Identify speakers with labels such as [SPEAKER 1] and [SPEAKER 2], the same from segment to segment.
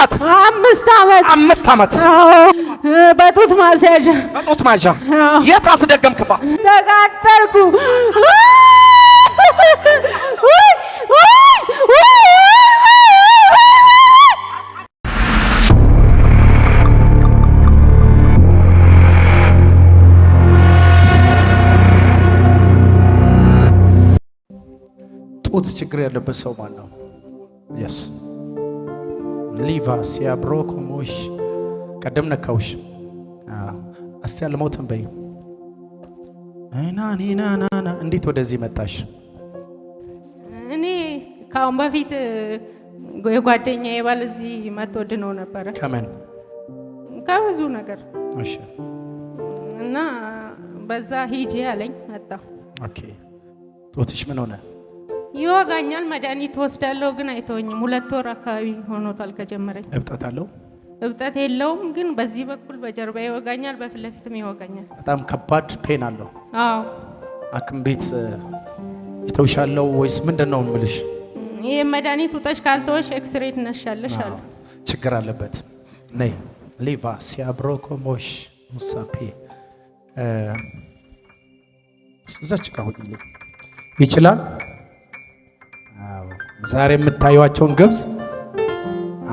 [SPEAKER 1] ዓመት?
[SPEAKER 2] 5 ዓመት።
[SPEAKER 1] 5 ዓመት።
[SPEAKER 2] አዎ፣ በጡት ማስያዣ።
[SPEAKER 1] በጡት ማስያዣ።
[SPEAKER 2] አዎ።
[SPEAKER 1] የት አስደገምክባት?
[SPEAKER 2] ተቃጠልኩ።
[SPEAKER 1] ጡት ችግር ያለበት ሰው ማን ነው? Yes፣ ሊቫ ሲያብሮ ኮሞሽ ቀደም ነካውሽ። እስቲ አልሞትም በይ። ናኒናናና እንዴት ወደዚህ መጣሽ?
[SPEAKER 2] እኔ ከአሁን በፊት የጓደኛዬ ባል እዚህ መጥቶ ድኖ ነበረ።
[SPEAKER 1] ከምን?
[SPEAKER 2] ከብዙ ነገር።
[SPEAKER 1] እሺ።
[SPEAKER 2] እና በዛ ሂጂ አለኝ፣ መጣሁ።
[SPEAKER 1] Okay፣ ጡትሽ ምን ሆነ?
[SPEAKER 2] ይወጋኛል፣ መድኃኒት ወስዳለሁ፣ ግን አይተወኝም። 2 ወር አካባቢ ሆኖታል ከጀመረኝ።
[SPEAKER 1] እብጠት አለው?
[SPEAKER 2] እብጠት የለውም፣ ግን በዚህ በኩል በጀርባ ይወጋኛል፣ በፊት ለፊትም ይወጋኛል።
[SPEAKER 1] በጣም ከባድ pain አለው።
[SPEAKER 2] አዎ።
[SPEAKER 1] ሐኪም ቤት ይተውሻለው ወይስ ምንድን ነው የምልሽ?
[SPEAKER 2] ይህ መድኃኒት ውጠሽ ካልተወሽ ኤክስሬ ትነሻለሽ አሉ።
[SPEAKER 1] ችግር አለበት። ነይ ሊቫ ሲያብሮ ኮሞሽ ሙሳፔ እዛች ጋር ሁኚልኝ። ይችላል። አዎ፣ ዛሬ የምታዩዋቸውን ግብፅ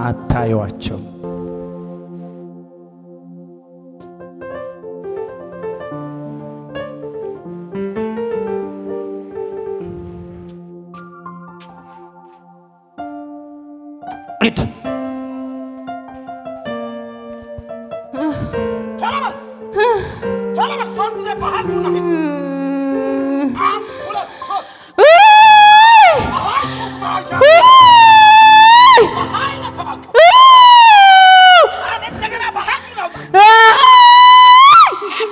[SPEAKER 1] አታዩዋቸው። ሂድ። ቶሎ በል፣ ቶሎ በል፣ ሶስት ጊዜ በኃይል ጩና ሂድ። አንድ፣ ሁለት፣ ሶስት። በኃይል ጡት መያዣ በኃይል ነው የተባልከው። እንደገና በኃይል ጩና አውጣ።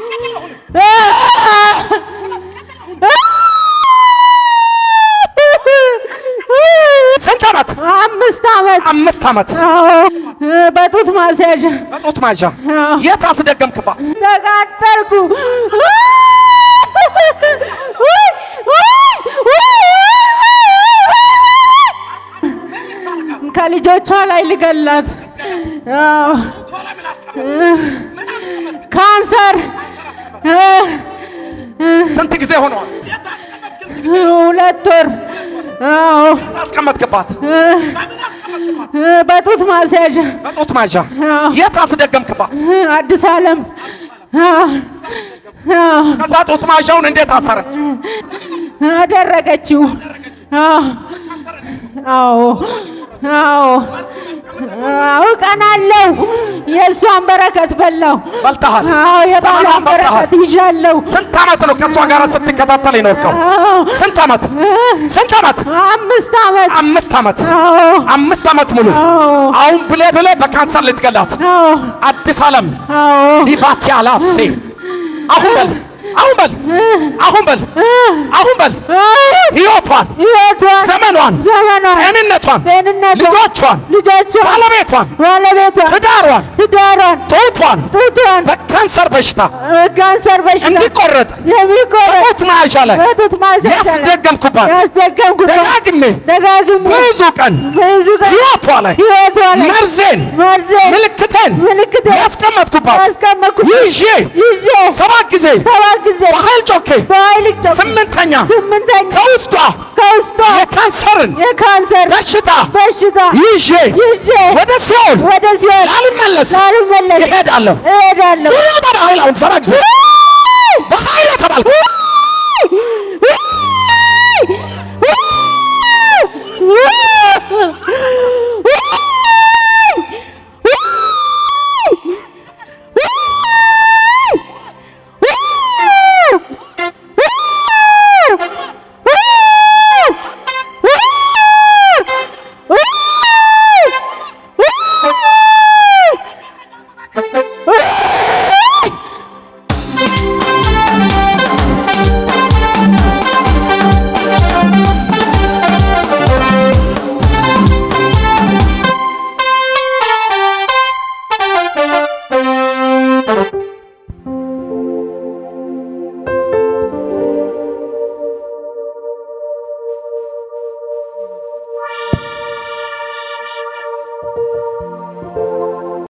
[SPEAKER 1] ቀጥል አሁንም። ሁለት፣ ቀጥል አሁንም። ስንት ዓመት?
[SPEAKER 2] 5 ዓመት።
[SPEAKER 1] 5 ዓመት።
[SPEAKER 2] አዎ፣ በጡት ማስያዣ።
[SPEAKER 1] በጡት ማስያዣ።
[SPEAKER 2] አዎ።
[SPEAKER 1] የት አስደገምክባት?
[SPEAKER 2] ተቃጠልኩ። ከልጆቿ ላይ ልገላት። አዎ። ካንሰር።
[SPEAKER 1] ስንት ጊዜ ሆኗል?
[SPEAKER 2] 2 ወር። አዎ።
[SPEAKER 1] አስቀመጥክባት?
[SPEAKER 2] በጡት ማስያዣ።
[SPEAKER 1] በጡት ማስያዣ።
[SPEAKER 2] አዎ።
[SPEAKER 1] የት አስደገምክባት?
[SPEAKER 2] አዲስ ዓለም። አዎ። አዎ።
[SPEAKER 1] ከዛ ጡት ማስያዣውን እንዴት አሰረች?
[SPEAKER 2] አደረገችው። አዎ አዎ አዎ አዎ፣ ቀናለሁ። የእሷን በረከት በላው።
[SPEAKER 1] በልተሃል።
[SPEAKER 2] አዎ፣ የባሏን
[SPEAKER 1] ዘመኗን በልተሃል።
[SPEAKER 2] በረከት ይዣለሁ።
[SPEAKER 1] ስንት ዓመት ነው ከእሷ ጋር ስትከታተል የኖርከው? ስንት ዓመት? ስንት ዓመት?
[SPEAKER 2] 5 ዓመት።
[SPEAKER 1] 5 ዓመት።
[SPEAKER 2] አዎ።
[SPEAKER 1] 5 ዓመት ሙሉ።
[SPEAKER 2] አዎ።
[SPEAKER 1] አሁን ብሌ ብሌ በካንሰር ልትገላት።
[SPEAKER 2] አዎ።
[SPEAKER 1] አዲስ ዓለም።
[SPEAKER 2] አዎ።
[SPEAKER 1] ሊቫቲያላሴ አሁን በል፣ አሁን በል፣ አሁን በል፣ አሁን በል፣ ሕይወቷን፣
[SPEAKER 2] ሕይወቷን፣
[SPEAKER 1] ዘመኗን፣
[SPEAKER 2] ዘመኗን፣
[SPEAKER 1] ጤንነቷን፣
[SPEAKER 2] ጤንነቷን፣
[SPEAKER 1] ልጆቿን፣
[SPEAKER 2] ልጆቿን፣
[SPEAKER 1] ባለቤቷን፣
[SPEAKER 2] ባለቤቷን፣
[SPEAKER 1] ትዳሯን፣
[SPEAKER 2] ትዳሯን፣
[SPEAKER 1] ጡቷን
[SPEAKER 2] ጡቷን
[SPEAKER 1] በካንሰር በሽታ
[SPEAKER 2] ካንሰር በሽታ
[SPEAKER 1] እንዲቆረጥ
[SPEAKER 2] የሚቆረጥ
[SPEAKER 1] በጡት መያዣ ላይ
[SPEAKER 2] በጡት ማስያዣ ላይ
[SPEAKER 1] ያስደገምኩባት
[SPEAKER 2] ያስደገምኩባት
[SPEAKER 1] ደጋግሜ
[SPEAKER 2] ደጋግሜ
[SPEAKER 1] ብዙ ቀን
[SPEAKER 2] ብዙ ቀን
[SPEAKER 1] ሕይወቷ ላይ
[SPEAKER 2] ሕይወቷ ላይ
[SPEAKER 1] መርዜን
[SPEAKER 2] መርዜን
[SPEAKER 1] ምልክቴን
[SPEAKER 2] ምልክቴን
[SPEAKER 1] ያስቀመጥኩባት
[SPEAKER 2] ያስቀመጥኩባት
[SPEAKER 1] ይዤ
[SPEAKER 2] ይዤ
[SPEAKER 1] 7 ጊዜ
[SPEAKER 2] 7 ጊዜ
[SPEAKER 1] በኃይል ጮኬ
[SPEAKER 2] በኃይል ጮኬ
[SPEAKER 1] ስምንተኛ
[SPEAKER 2] ስምንተኛ
[SPEAKER 1] ከውስጧ
[SPEAKER 2] ከውስጧ
[SPEAKER 1] የካንሰርን
[SPEAKER 2] የካንሰር
[SPEAKER 1] በሽታ
[SPEAKER 2] በሽታ
[SPEAKER 1] ይዤ
[SPEAKER 2] ይዤ
[SPEAKER 1] ወደ ሲኦል
[SPEAKER 2] ወደ ሲኦል
[SPEAKER 1] ላልመለስ
[SPEAKER 2] ላልመለስ
[SPEAKER 1] እሄዳለሁ።
[SPEAKER 2] እሄዳለሁ።
[SPEAKER 1] ቱሪያ በኃይል አሁን 7 ጊዜ በኃይል ተባልኩ።